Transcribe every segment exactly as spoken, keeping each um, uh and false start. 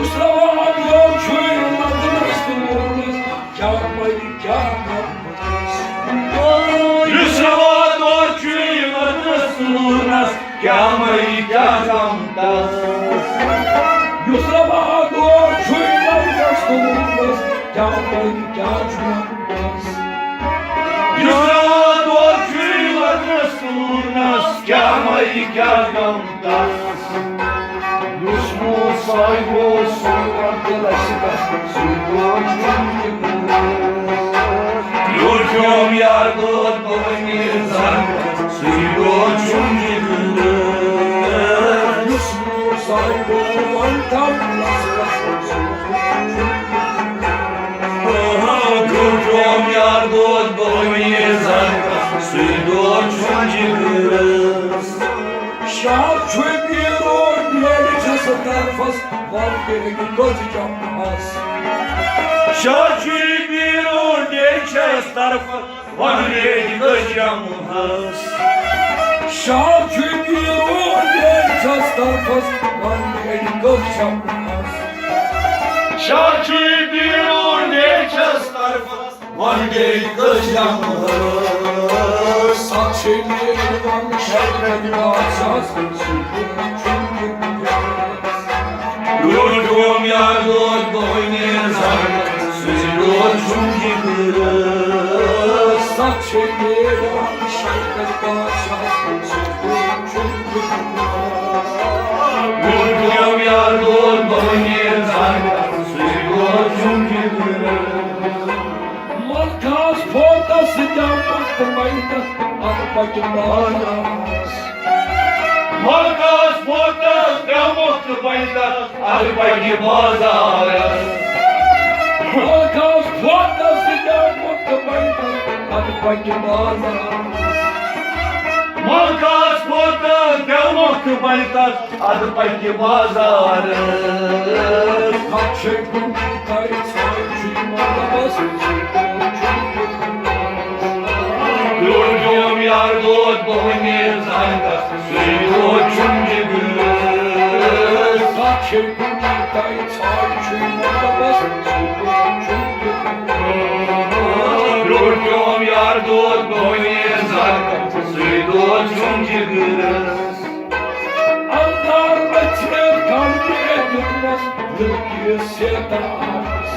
یُس روا دۄہ چھُ نظرس نورس، کیٛاہ پرِ کیٛاہ غمس۔ یُس روا دۄہ چھُ نظرس نورس، کیٛاہ مَرِ کیٛاہ غم تس۔ یُس روا دۄہ چھُ نظرس نورس، کیٛاہ مَرِ کیٛاہ غم تس۔ یُس روا دۄہ چھُ نظرس نورس، کیٛاہ مَرِ کیٛاہ غم تس۔ یُس موسا گوٚو سُے رب دِلس پٮ۪ٹھ، سُے گوٚو جُنٛد۔ یُس یوم یار دود بہٕ وَنہِ زن، سُے گوٚو جُنٛد۔ یُس موسا گوٚو وۄنۍ تھاو یوم یار دود بہٕ وَنہِ زن، سُے گوٚو جُنٛد۔ شاہ چھُ پیٖرو ڈیرِ چھَس طرفس، وَن بیٚیہِ کٔژ جمعس۔ شاہ چھُ پیٖرو ڈیرِ چھَس طرفس، وَن بیٚیہِ کٔژ جمعس۔ شاہ چھُ پیٖرو ڈیرِ چھَس طرفس، وَن بیٚیہِ کٔژ جمعس۔ شاہ چھُ پیٖرو ڈیرِ چھَس طرفس، وَن بیٚیہِ کٔژ جمعس۔ سَتھ چھِ میٖرِ وَن شرکت بادشاہس، سُہ چھُنہٕ یہِ گُزٲرِس۔ لوٚٹ یوم یار دود بہٕ وَنہِ زن، سُہ لوٚٹ چھُنہٕ یہِ گُزٲرِس۔ سَتھ چھِ میٖرِ وَن شرکت بادشاہس، سُہ چھُنہٕ یہِ گُزٲرِس۔ لوٚٹ یوم یار دود بہٕ وَنہِ زن، سُہ لوٚٹ چھُنہٕ یہِ گُزٲرِس۔ ملکاس فوتس سۭتۍ آو وقت میدس، ادٕ پکہِ بازارس۔ ملکاس فوتس سۭتۍ آو وقت میدس، ادٕ پکہِ بازارس۔ ملکاس فوتس سۭتۍ آو وقت میدس، ادٕ پکہِ بازارس۔ ملکاس فوتس سۭتۍ آو وقت میدس، ادٕ پکہِ بازار۔ پتہٕ چھُ کُنہِ تَرِ ژھایہِ چھُ مطلبس۔ لوٚٹ یوم یار دود بہٕ وَنہِ زن، سُے دود چھُنہٕ یہِ گُزٲرِس۔ پتہٕ چھُ کُنہِ تَرِ ژھایہِ چھُ مطلبس۔ لوٚٹ یوم یار دود بہٕ وَنہِ زن، سُے دود چھُنہٕ یہِ گُزٲرِس۔ اندر رٔچھِتھ کم کے دیُتمس دل کِس ستارس۔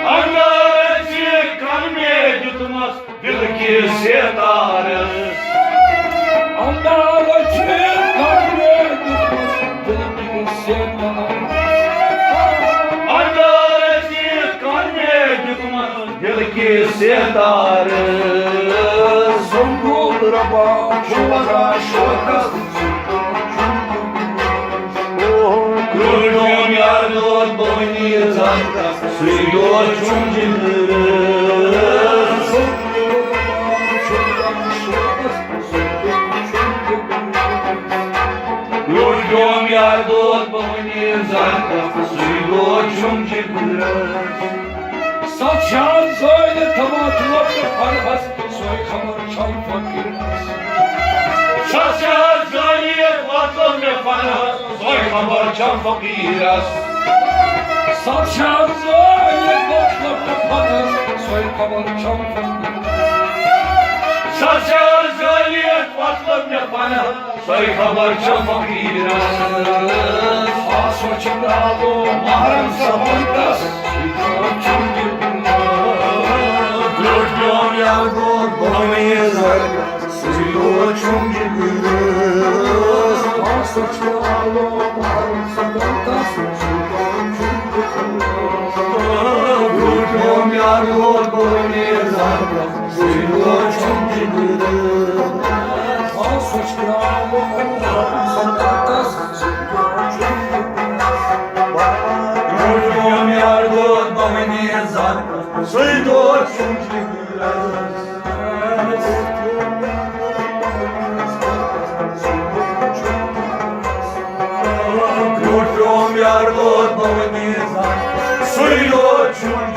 اندر رٔچھِتھ کم کے دیُتمس دل کِس ستارس۔ اندر رٔچھِتھ کم کے دیُتمس دل کِس ستارس۔ اندر رٔچھِتھ کم کے دیُتمس دل کِس ستارس۔ زنگول رباب چھُ وَنان شوقس۔ لوٚٹ یوم یار دود بہٕ وَنہِ زن، سُے دود چھُنہٕ یہِ گُزٲرِس۔ لوٚٹ یوم یار دود بہٕ وَنہِ زن، سُے دود چھُنہٕ یہِ گُزٲرِس۔ سَتھ چھِ آز زٲلِتھ وَتھ لۄکٹہِ فرحس، سۄے خبر چھَم فقیٖرس۔ سَتھ چھِ آز زٲلِتھ وَتھ لۄکٹہِ فرحس، سۄے خبر چھَم فقیٖرس۔ سَتھ چھِ آز زٲلِتھ وَتھ لۄکٹہِ فرحس، سۄے خبر چھَم فقیٖرس۔ سَتھ چھِ آز زٲلِتھ وَتھ لۄکٹہِ فرحس، سۄے خبر چھَم فقیٖرس۔ آ، سۄ چھِ درٛالو محرم صٲبُن تس۔ لوٚٹ پیوٚم یار دود بہٕ وَنہِ زن، سُے دود چھُم یہِ گُزٲرِس۔ آ، سۄ چھِ درٛالو محرم صٲبُن تس۔ لوٚٹ پیوٚم یار دود بہٕ وَنہِ زن، سُے دود چھُم یہِ گُزٲرِس۔ آ، سۄ چھِ درٛالو محرم صٲبُن تس۔ لوٚٹ پیوٚم یار دود بہٕ وَنہِ زن، سُے دود چھُم یہِ گُزٲرِس۔ لوٚٹ پیوٚم یار دود بہٕ وَنہِ زن، یوت چھُ وۄنۍ